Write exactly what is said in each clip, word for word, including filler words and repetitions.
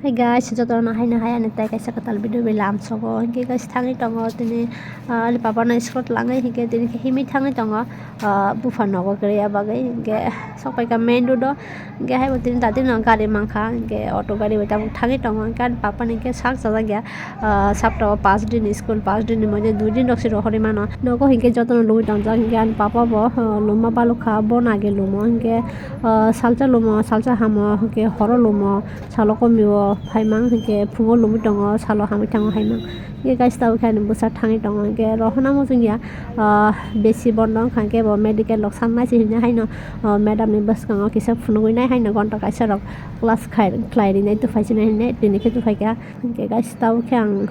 Hey guys, jotono haino hai ani tai kaisa kwtal video bai lamsogo. Hinkhe guys, thangwi tongo tini, ah, ani papa no school twlangwi hinkhe tini khe himwi thangwi tongo, ah, bupha nogo kwrwi ya bagwi. Hinkhe sok paikha main road o, hinkhe haibo tini dati no gari mankha, hinkhe auto gari bai tabuk thangwi tongo. Hinkhe ani papa ni hinkhe sak chajak ya, ah, sapta o panch din school, panch din ni moddhe dui din rok se rohorwi mano. Nogo hinkhe jotono lungwi tongjak, hinkhe ani papa bo, ah, luma balukha, bo nage lumo, hinkhe, ah, salsa lumo, salsa hamo, hinkhe horo lumo. Salo komio phaimang hinkhe phungo lubui tongo, salo hamwi thango haimang. Hinkhe guys, tabuk khe ani bwsa thangwi tongo, hinkhe rohorna muchungya, ah, besi bondo wngkha, hinkhe bo medical rok sangnai se hinwi haino, ah, madam ni bwskango kisa phunugwi nai haino gonta kaisa rok class khai, khlai rinai tufai sinai hinwi tini khe tufaikha. Hinkhe guys, tabuk khe ang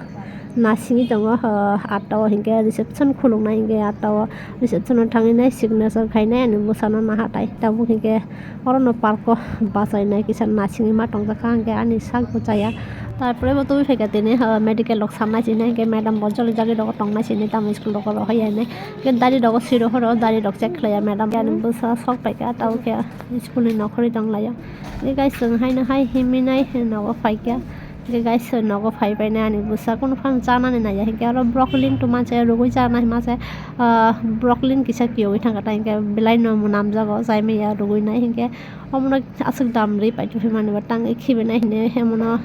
nasingwi tongo, ah, atta o hinkhe reception khuluknai, hinkhe atta o reception o thangwi nai signature khainai ani bwsano naha tai. Tabuk hinkhe orono park o bachainai kisa nasingwi ma tongjak kha, hinkhe ani sak bo chaya. Tarpore bo tubui phaikha tini, ah, medical rok sangnai sini, hinkhe madam bo joli jagwi rogo tongnai sini, tamo school rogo rohorya hinwi. Hinkhe dari rogo siro horo, dari rok check khlaiya madam. Ani bwsa sok paikha, tabuk khe school ni nokhorwi tonglaio. Hinkhe guys, chwng haino hai himwi nai nogo phaikha. Hinkhe guys, nogo phai painai ani bwsa kunu phano chanani naiya, hinkhe oro broccolin tongma se rugwi chana hinma se, ah, broccolin kisa kiyogwi thangkha ta, hinkhe belai no mwnamjago, chaimaya rugwi nai, hinkhe omono aswk dam ri paithaphimani bo tangwi khibinai hinwi omono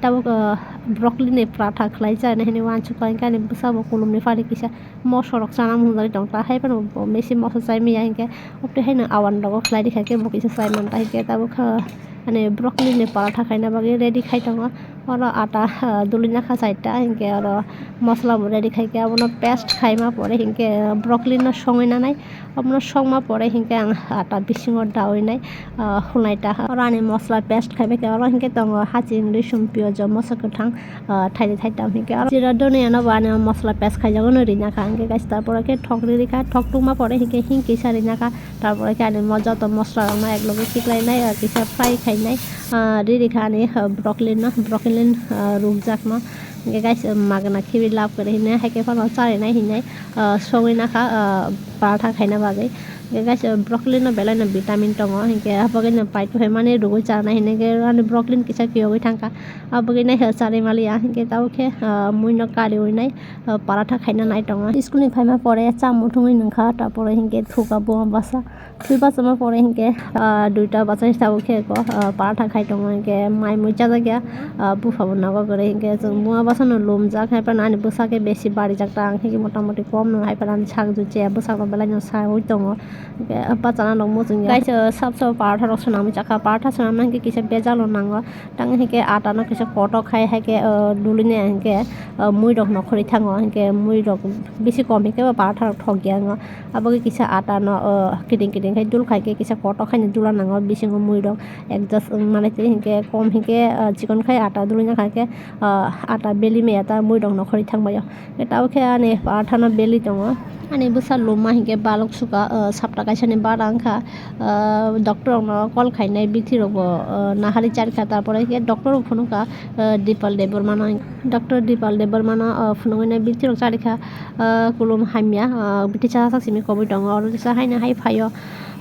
tabuk, ah, broccolin ni paratha khlai chana hinwi uansukha, hinkhe ani bwsa bo kulumni pari kisa. Moso rok chana mung jagwi tong ta, hai phano bo besi moso chai maya hinkhe, obtwi haino awan rogo khlai rikha khe bo kisa chai man ta hinkhe tabuk kha, ani broccolin ni paratha khaina bagwi ready khai tongo. Oro ata, ah, dulina kha chaita hinkhe oro mosola bo ready khai khe abono paste khaima pore hinkhe broccolin no songwi nanai, abono songma pore hinkhe ang ata bisingo dawi nai, ah, hulnai ta. Oro ani mosola paste khai bai khe oro hinkhe tongo haching, risum, piyaj, moso kwthang, ah, thaidi thaitam hinkhe oro jira dhoniya no bo ani mosola paste khaijago no rina kha, hinkhe guys, tarpore khe thok ri rikha, thok tungma pore hinkhe hing kisa rina kha, tarpore khe ani mo joto mosola rok no ek loge khiklai nai, ah, kisa fry khai nai, ah, ri rikha ani, ah, broccolin no, broccolin, ah, rukjak no, hinkhe guys, magna khibi lab kwrwi hinwi haikhe phano charinai hinwi, ah, songwi nakha, ah, paratha khaina bagwi. Hinkhe guys, broccolin no belai no vitamin tongo, hinkhe abagwi no paithaphimani rugwi chanai hinwi khe ani broccolin kisa kiyogwi thangkha. Abagwi nai khe charwi maliya, hinkhe tabuk khe, ah, mui no kariwi nai, ah, paratha khaina nai tongo. School ni phaima pore chamung thungwi nungkha, tarpore hinkhe thuka buma bwsa. Thwi bachama pore hinkhe, ah, duita bachai tabuk khe ko, ah, paratha khai tongo, hinkhe mai mui chajakya, ah, bupha bo nogo kwrwi, hinkhe chwng buma bwsano lumjak, hai phano ani bwsa khe besi barijak ta, ang khe motamoti kom no, hai phano ani sak juche bwsakno belai no saui tongo. Hinkhe bachana rok muchungya. Guys, ah, sab sabo paratha rok swnamwi chakha, paratha swnamna hinkhe kisa bejalo nango. Tang hinkhe ata no kisa kotok khai, haikhe, ah, dulini hinkhe, ah, mui rok nokhorwi thango, hinkhe mui rok bisi kom hinkhe bo paratha rok thokya wngo. Abagwi kisa ata no, ah, kiting kiting khai dul khai khe kisa kotok khai no dula nango bisingo mui rok adjust wng mani twi hinkhe kom hinkhe, ah, chikon khai ata dulina khai khe, ah, ata beli maya ta mui rok nokhorwi thangbaio. Tabuk khe ani paratha no beli tongo. Ani bwsa luma hinkhe balok suka, ah, sapta kaisa ni bara wngkha. Ah, doctor rok no call khainai bithi rok bo, ah, nahari charikha, tarpore khe doctor rok phunukha, ah, Dipal Debbarma no, doctor Dipal Debbarma no, ah, phunugwi nai bithi rok charikha, ah, kulum hamya, ah, bithi cha sak simi koboi tongo, oro jesa haino hai phaio.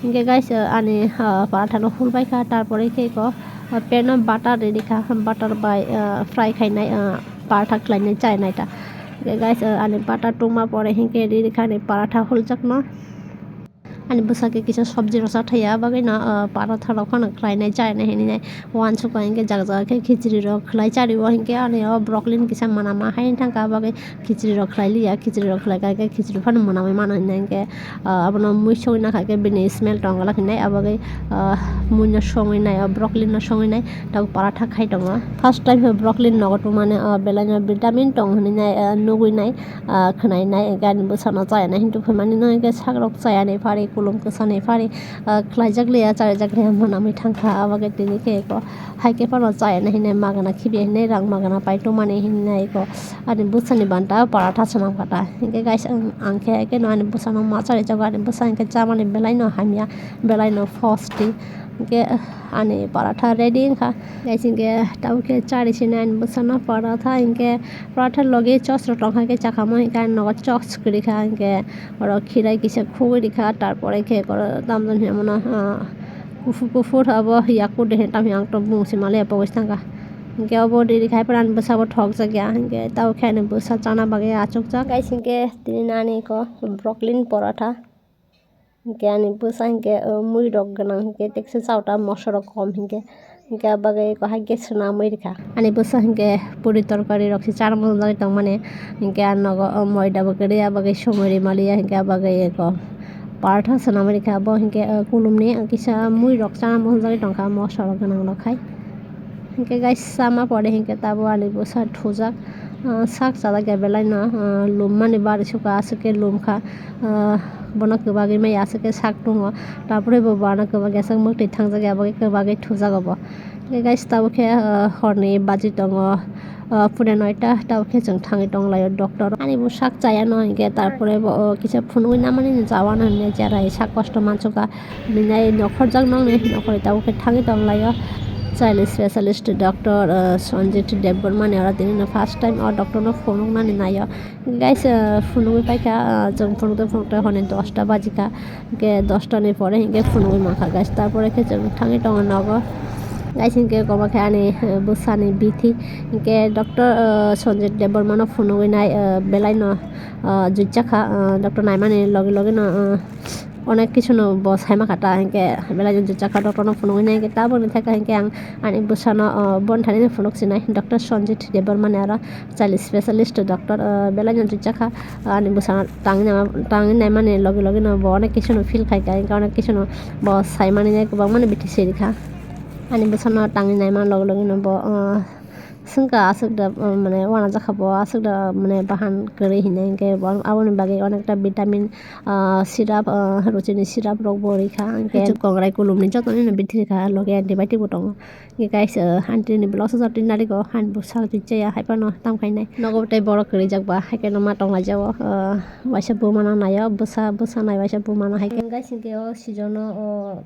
Hinkhe guys, ah, ani, ah, paratha no hulbaikha, tarpore khe eko, ah, pan o butter ri rikha, butter bai, ah, fry khainai, ah, paratha khlainai chainai ta. Hinkhe guys, ah, ani butter tungma pore hinkhe ri rikha ani paratha huljakno. Ani bwsakhe kisa sobji rok chathaya bagwi no, ah, paratha rok phano khlainai chainai hinwi nai uansukha, hinkhe jaga jaga khe khichiri rok khlai chario, hinkhe ani o broccolin kisa manama hai thangkha, bagwi khichiri rok khlai liya, khichiri rok khlai kha khe khichiri phano manamwi mano hinwi hinkhe, ah, abono mui sogwi nakha khe bini smell tong glak hinwi, abagwi, ah, mui no songwi nai, o broccolin no songwi nai, tabuk paratha khai tongo. First time khe broccolin nogo tongmani, ah, belai no vitamin tong hinwi nai, ah, nugwi nai. Ah, khwnai nai, hinkhe ani bwsano chayana hinwi tongphimani no, hinkhe sakrok chayani phari, kulum kwsani phari, ah, khlaijak liya, charijak liya, mwnamwi thangkha, abo khe tini khe eko hai khe phano chayana hinwi magana khibiya hinwi rang magana pai tongmani hinwi eko ani bwsani banta paratha swnam kha ta. Hinkhe guys, ang, ang khe eke no ani bwsano ma charijago, ani bwsa hinkhe chamani belai no hamya, belai no pusti. Hinkhe ani paratha ready wngkha. Guys, hinkhe tabuk khe chari sini ani bwsano paratha, hinkhe paratha logi chos rok tongkha, hinkhe chakamo hinkhe ani nogo chos kwrwi kha, hinkhe oro khirai kisa khugwi rikha, tarpore khe oro tamjani hinwi mano, ah, kuphur kuphur abo yakur de hinwi tamni ang to bungsi maliya pogos thangkha. Hinkhe obo riri khai phano ani bwsabo thokjak ya, hinkhe tabo khe ani bwsa chana bagwi achukjak. Guys, hinkhe tini ani eko broccoli ni porotha. Hinkhe ani bwsa hinkhe, uh, mui rok gwnang hinkhe tekse chao ta, moso rok kom hinkhe. Hinkhe abo bagwi eko hai khe swnamwi rikha. Ani bwsa hinkhe puri torkari rok se chana mojak tongmani. Hinkhe ang nogo, uh, moida bo kwrwi, abo bagwi somoi ri maliya, hinkhe abo bagwi eko paratha swnamwi rikha. Abo hinkhe, uh, kulumni kisa mui rok chana mojak tongkha, moso rok gwnang rok hai. Hinkhe guys, sama pore hinkhe tabo ani bwsa thujak, ah, sak chajak ya belai no, ah, lummani bari sukha, aswk khe lumkha, ah, bono kwbagwi maya aswk khe sak tongo, tarpore bo bono kwbagwi aswk mwktwi thangjak ya, abo khe kwbagwi thujak obo. Hinkhe guys, tabo khe, ah, horni baji tongo, ah, pune noita, tabo khe chwng thangwi tong laio doctor. Ani bo sak chaya no hinkhe, tarpore bo, oh, kisa phunugwi namani no jawana hinwi cherai sak kosto mansukha. Bini nokhorjak nokni nokhorwi tabuk khe thangwi tong laio. Child specialist doctor, uh, Sanjit Debbarma ni oro tini no first time o doctor no phunuknani naio. Guys, uh, phunugwi paikha, uh, chwng phunukte phunukte hwnwi dosta bajikha. Hinkhe dosta ni pore hinkhe phunugwi mankha guys. Tarpore khe chwng thangwi tongo nogo. Guys, hinkhe obo khe ani, uh, bwsani bithi. Hinkhe doctor, uh, Sanjit Debbarma no phunugwi nai, uh, belai no, uh, jujak kha, uh, doctor naimani logi logi no, uh, onek kisu no bo saima kha ta, hinkhe belai no jujak kha doctor no phunugwi nai, hinkhe taboni thaka hinkhe ang ani bwsano, o, bon thani no phunuk sinai doctor Sanjit Debbarma ni oro child specialist doctor, o, belai no jujak kha, ani bwsano tangwi naima, tangwi naimani logi logi no bo onek kisu no feel khai kha, hinkhe onek kisu no bo saimani nai kwbangma no bithi siri kha. Ani bwsano tangwi naima logi logi no bo, o, Swngkha aswk da, um, mane uanajakha bo, aswk da, mane bahan kwrwi hinwi hinkhe bo, aboni bagwi onekta vitamin, ah, syrup, ah, ruchini syrup rok bo rikha, hinkhe kongrai kulumni jotono bithi rikha, loge antibiotic bo tongo. Hinkhe guys, ah, aunty ni vlog sojak twi narigo, ani bwsa twi chaya, haiphano tam khainai. Nogo tei borok kwrwijak ba, haikhe no ma tonglaijao, ah, waisa buma no naio, bwsa, bwsa nai waisa buma no haikhe. Guys, hinkhe o season o, o,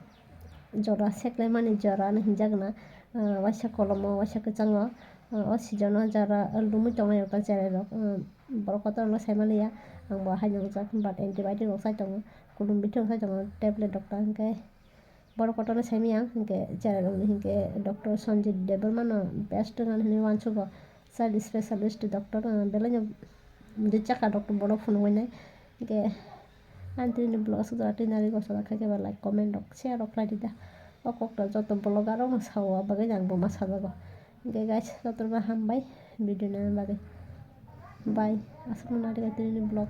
jora seklaimani jora hinwi hinjak na, ah, waisa kolomo, waisa kwchango, ah, o season o jora lumwi tongnai rok ta cherai rok, ah, borok kotor rok no saimaliya, ang bo hai nukjak, but antibiotic rok sai tongo, kulum bithi rok sai tongo, tablet rok ta hinkhe borok kotor no saimaya, hinkhe cherai rok ni hinkhe doctor Sanjit Debbarma no best wngmani hinwi uansugo. Child specialist doctor, ah, belai no jujak kha doctor bono phunugwi nai. Hinkhe aunty ni vlog sojak twi narigo, sojak kha khe ba like, comment rok, share rok khlai di da. O kok ta joto vlogger rok no sao, abo bagwi ang bo ma sajago. Hinkhe guys, jotono hambai video naina bagwi. Bye. Aswk no narigo tini ni vlog.